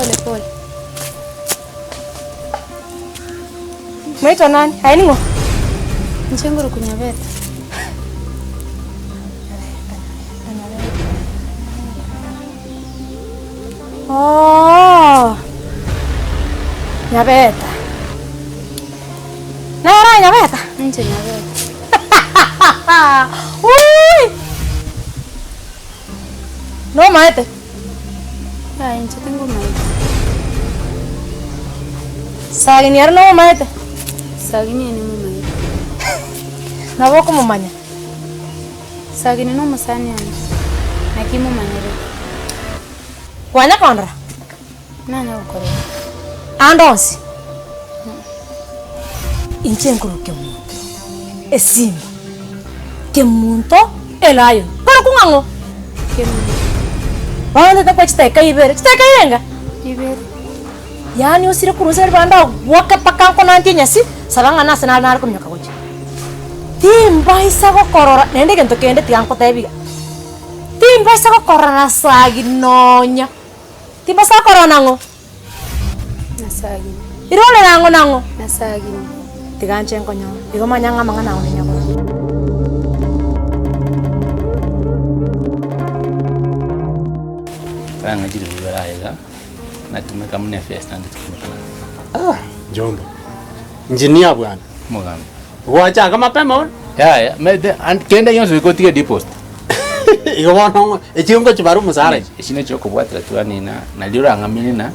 Pole pole. Mwaitwa nani? Aye ning'o? Inche ngoroku Nyabeta. Ooh, Nyabeta. Nere aye Nyabeta? Inche Nyabeta. Wuuii! Nomaete? Yaya inche tingomaeti. Sagini ere nomomaete? Sagini ere nimomaete. Nabo okomomanya? Sagini nomosani one, naki momanyerete. Kwanya kondora? Nanya gokorora. Ande onsi? Inche nkorwa Kemunto, esimba, Kemunto elion. Korokwa ng'a ng'o? Kemunto. Bono ntete koa chidakika ibere, chidakika irenga? Ibere. Yaani osire korwa inse ribanda agwoke mpaka nkonantie enyasi, saba ng'a nase nare nare kominyoka gochia. Timbaisa gokorora, naende egento kende tiga nkotebi iga, timbaisa gokorora na sagi nonya, timbaisa gokorora nang'o? Na sagini. Irorera ang'o nang'o? Na sagini. Tiga nche nkonyore, igo manya ng'a amang'ana ao ninyakore. Rang'a chiribu ibere aye iga, natumeka buna efesta ande titumeka naende. Ah, Njomba. Engineer bwana. Omogambi. Gwachaka mapema bono? Yaya, omanyete and kende gionsi goika otige deposit. Igo bono ng'o echio ngochibara omosara echi? Echi nachio okobwatera twani na nario orang'amine na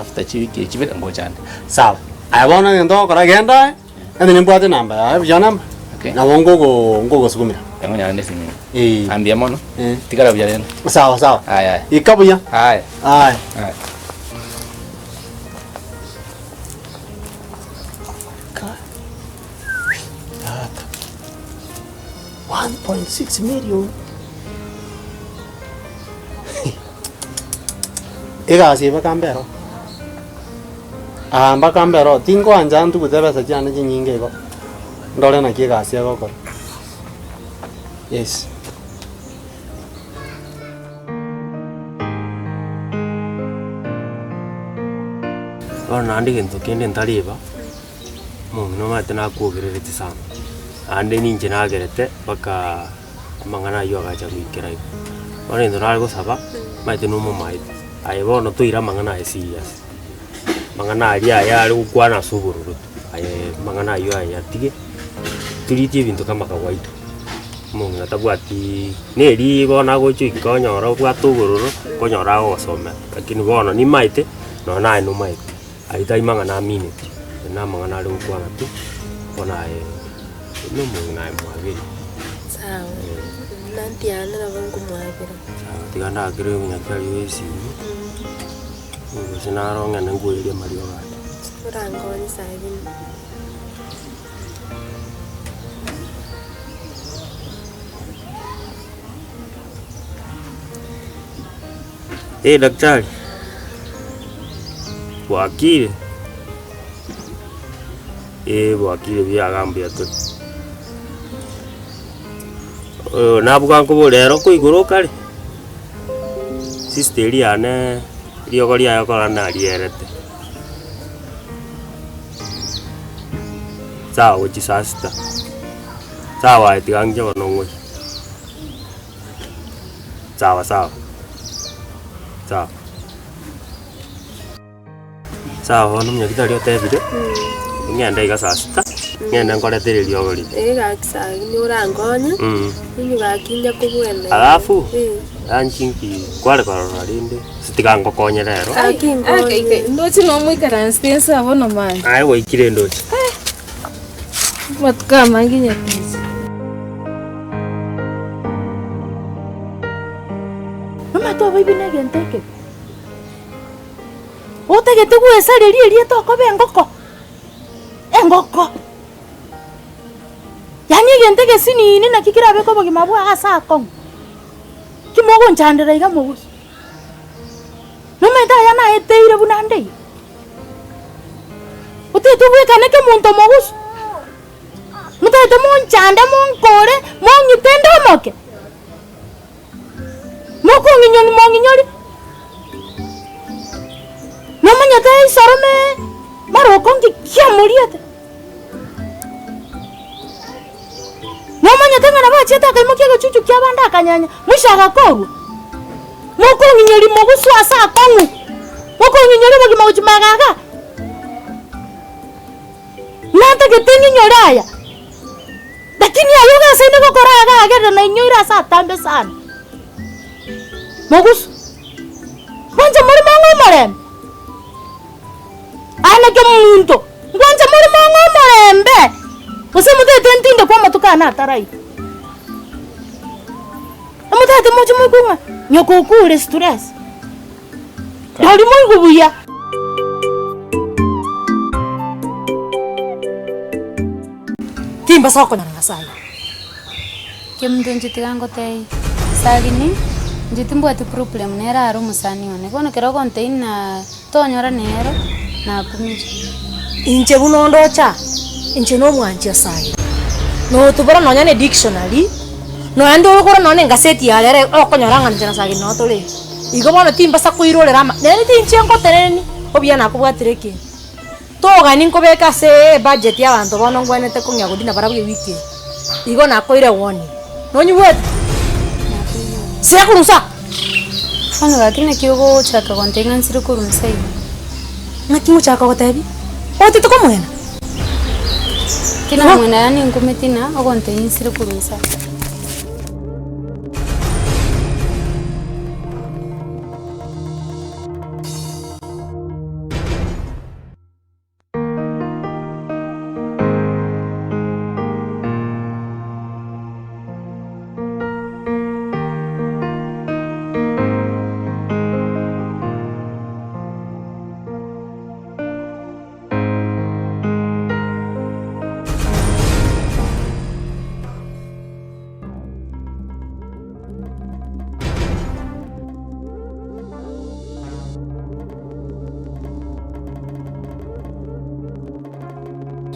after chiwiki echi chibere ngocha ande. Sawa. Aye bono egento ogokora genda aye, naende nimbwate enamba yaye buya namba, Okay. nabo ngogo ngogosukumera. Ekonyora nde esimi. Eh. Ah mbuya mono, Eh. tigara buya rende. Sawa sawa. Aya aya. Ika buya. Aya. Aya. Aya. Tata. 1.6 million. Egasi eye mpaka mbe ero. Aa mpaka mbe ero, tinkoancha ntugute ebesa chiane chinyinge igo, ndore naki egasi egokora. Yes. Bono naende egento kende ntareba, omong'ina omanyete nakwogereretie sana, naende ninche nagerete mpaka amang'ana aywo agacha goikera iga. Bono egento nare gosaba, omanyete na omomaete, aye bono toire amang'ana aye serious, amang'ana aria aye are gokwana ase obororo tu, aye amang'ana aywo aye yatige, toritie ebinto kama kawaida. Omong'ina tabwatiii na erii bono agocha oika onyora obwate obororo, okonyora agogosomera, lakini bono nimaete, nonye naye nomaete, aria tari mang'ana amineti, aria na amang'ana are gokwana tu, bono aye na omong'ina aye mwabere. Sawa, buna ntiane nabo nkomwabera. Sawa, tiga ndakere omonyakiaria oyo esimi, gose naro ng'ende nkoerie amariogo aya. Orankonye sagini. Eh daktari, bwakire? Eh bwakire buya iga mbuya tore. Nabuga nkoboria ero koigoro okare? Sister eria yane riogo riaye okora narierete. Sawa gochia saa sita, sawa aye tiga ng'che bono ng'oche. Sawa sawa, sawa. Sawa bono omonyagitari otebire, ng'ende iga saa sita, ng'ende nkoretere eriogo riria. Ee gaki sagini orankonye, inwe gaki inye kobwena. Alafu, Eh. lunch nki kware korora rende, gose tiga ngokonye rero. Gaki nkonye. Ndoche nomoikaransete inse abwo nomanye. Aye gwaikire ndoche. Amatuko amange nyatichi. Omanyete oboibi na egento ekebe. Otagete gwesareria erieta okoba engoko, engoko. Yaani egento egesinini naki kerabeke obogima bwao ase akong'u, ki mogonchandera iga mogosu. Nomanyete aya naeteire buna nde iga? Otagete obwekane kemonto mogosu, motagete monchande monkore mong'ite nde omoke? Mokong'inyori mong'inyori. Nomanyete isorome maroko nki kiamoriete? Nomanyete ng'a nabo achiete akaimokia egechuchu ki'abande akanyanya, mwisho agakorwa? Mokong'inyoria moguswe ase akong'u, mokong'inyoria obogima gochia magega iga. Nantagete ng'inyore aya, lakini aye ogasaine gokora iga agerire nainyoire ase atambe sana. Mogusu, ngwancha more mong'e omorembe? Aye naki omonto, ngwancha more mong'e omorembe? Gose motagete ntindekwe amatuko ane ataraika? Omotagete moche moigwe ng'a nyoko okure stress, rirorio moigwe buya. Timbasa gokonyana na Nyasaye. Kemunto inche tiga ngotebie, sagini, inche timbwati problem nere are omosani one, bono ekero ogontebia ng'a tonyora nero, nakumire. Inche buna ondoche aa, inche nomwanchi Nyasaye. Notubora nonya ne dictionary, nonya ndore nonya na engaseti ya rero okonyora ng'a inche na Sagini noo tore. Igo bono timbasa koirorera ama, nere tinche ngoteneni, obuya nakobwatire ekiina. Togani nkobeka ase ebudget y'abanto bono ngwenerete kong'ea godina barabwo ewiki eye. Igo nakoire warning. Nonyigwete? Sira korwa inse aa. Bono gaki naki ogochaka gontebia ng'a nsire korwa inse iga? Naki ngochaka gotebia? Otete komwena? Tinamwena yaani nkumeti na ogontebia nsire korwa inse aa.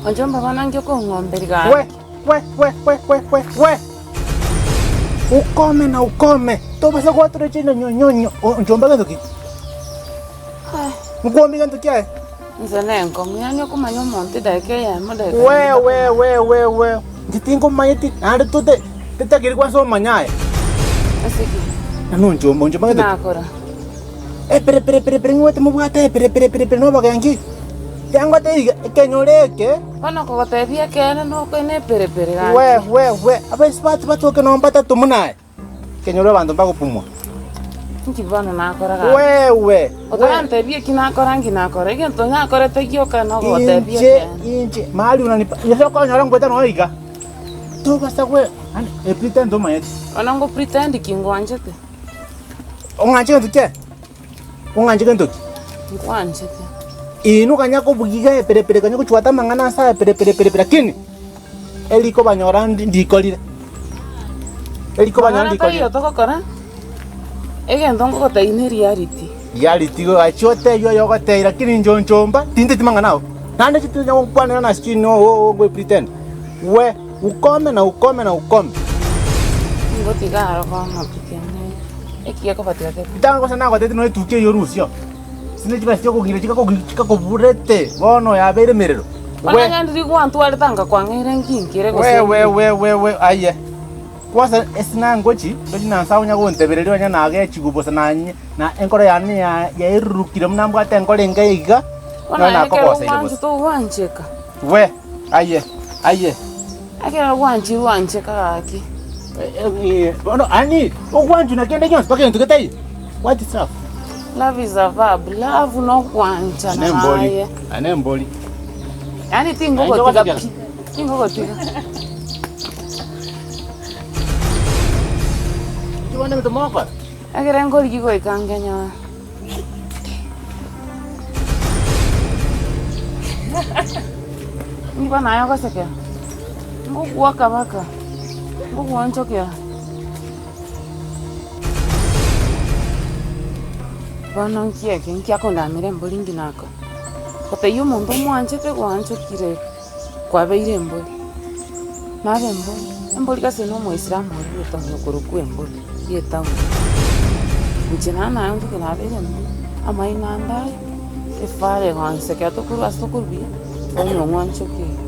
Onchomba bono inki okong'omberia gaki? We, we, we, we, we, we, we! Ukome na ukome, tobasa gwatora chinde nyonyonyo, onchomba gento ki? Nkwombi gento kiaye? Inse nenkong'u, yaani okomanya omonto edageka eyemo, edageka We, eyemo we, we, we, we, inche tinkomanyeti, naende tote totageri kwansa omanye aye. Ase ki? Nani onchomba, onchomba gento ki? Nakora. Epere pere pere pere ng'wete mobwate epere pere pere pere nobogenki. Tiangotebi iga, ekenyoro eke. Bono okogotebia ekeene nokoe na epere pere gaki. We, we, we, abaisibati batoke nonye mbatato buna aye. Ekenyoro abanto mbagopumwa. Inki bono nakora gaki? Wewe, Otarantebia eki nakora nki nakora, egento nakorete gioka nogotebia Inche, ekeene. inche, mahali unanipa, gose okonyora ngoeta nonya iga, tobasa gwe, yaani epretend omanyete. Bono ngo pretend ki ngwanchete? Ong'anche gento ki aye? Ong'anche gento ki? Nkwanchete. Inwe kanya kobugia iga eperepere kanya gochwata amang'ana ase aya pere pere pere pere lakini erikobanyora ndi ndikorire. Erikobanyora Mang'ana ndikorire. taiyo togokora, egento ngogotebia ne reality. Reality igo gachia otebie oyo ogotebia lakini inche onchomba tinteti mang'ana ao. Naende chitonya gokwanera na sijui no oo ogo pretend. We ukome na ukome na ukome. Ngotiga aro bono pi kende eki gekobatia gete. Ritang'ani gose nagotebeti nonya etuki eyio orusio. Sinde chibesa chiokogingera chikakogi chikakoburete bono yabeire emerero. Bono We onye ndiri gwantwarete anga kwang'eire nkinkere gose we we ndi. we we we aye. Kwanza esina ngochi ndochi na nsae onya gontebereria onye nagechigwe bosa nanye na enkoro yane ya yairurukire buna mbwate enkoro enke iga, Bono nonye aye ekero nakogoseire ogwanchete bosa. ogwancheka. We aye aye. Ekero gwanchirwe gwancheka gaki. Bono yaani ogwanchwa na kende gionsi mpaka egento getaiyo? What is love? Love is a verb, love nogwanchana Nembori, naye. aya nembori. Yaani tingogotiga pi, tingogotiga. Inki bono ebinto mogokora? Ekere nkorigia goika nkenyore. Inki bono aye ogosekera? Ngogwoka baka, ngogwonchokera. Bono nki eke nki akondamera embori nki nakora? Gotebia omonto omwanchete gwanchokire kwabeire embori, nabe embori, embori gose na omoisilamu oria bw'etown okorokwa embori ya etown. Inche naye naonchoke nabeire embori, amaino ande aya. Efara egoansa ekero tokorwa ase tokorwa buya, bono ong'wanchoke.